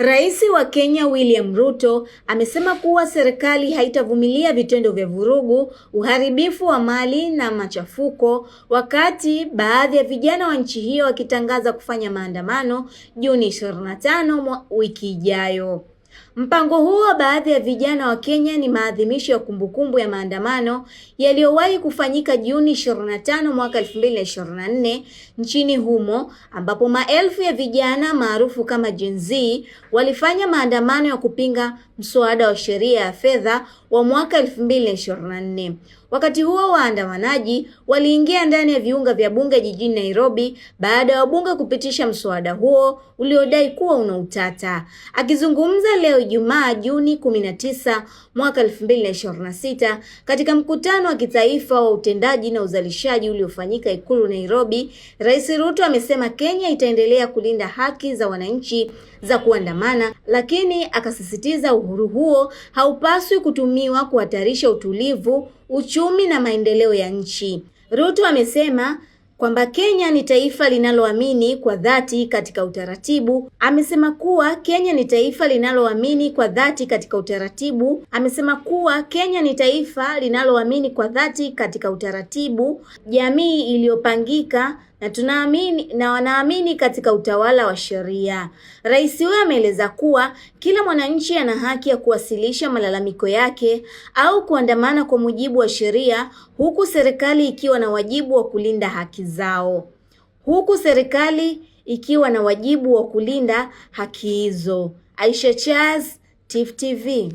Rais wa Kenya William Ruto amesema kuwa serikali haitavumilia vitendo vya vurugu, uharibifu wa mali na machafuko, wakati baadhi ya vijana wa nchi hiyo wakitangaza kufanya maandamano Juni 25 wiki ijayo. Mpango huo wa baadhi ya vijana wa Kenya ni maadhimisho ya kumbukumbu ya maandamano yaliyowahi kufanyika Juni 25 mwaka 2024 nchini humo, ambapo maelfu ya vijana maarufu kama Gen Z walifanya maandamano ya kupinga mswada wa sheria ya fedha wa mwaka 2024. Wakati huo waandamanaji waliingia ndani ya viunga vya bunge jijini Nairobi baada ya wabunge kupitisha mswada huo uliodai kuwa una utata. Akizungumza leo Ijumaa Juni 19 mwaka 2026 katika mkutano wa kitaifa wa utendaji na uzalishaji uliofanyika Ikulu Nairobi, Rais Ruto amesema Kenya itaendelea kulinda haki za wananchi za kuandamana, lakini akasisitiza uhuru huo haupaswi kutumiwa kuhatarisha utulivu, uchumi na maendeleo ya nchi. Ruto amesema kwamba Kenya ni taifa linaloamini kwa dhati katika utaratibu. Amesema kuwa Kenya ni taifa linaloamini kwa dhati katika utaratibu. Amesema kuwa Kenya ni taifa linaloamini kwa dhati katika utaratibu, jamii iliyopangika na tunaamini na wanaamini katika utawala wa sheria. Rais huyo ameeleza kuwa kila mwananchi ana haki ya kuwasilisha malalamiko yake au kuandamana kwa mujibu wa sheria, huku serikali ikiwa na wajibu wa kulinda haki zao. Huku serikali ikiwa na wajibu wa kulinda haki hizo. Aisha Charles, Tifu TV.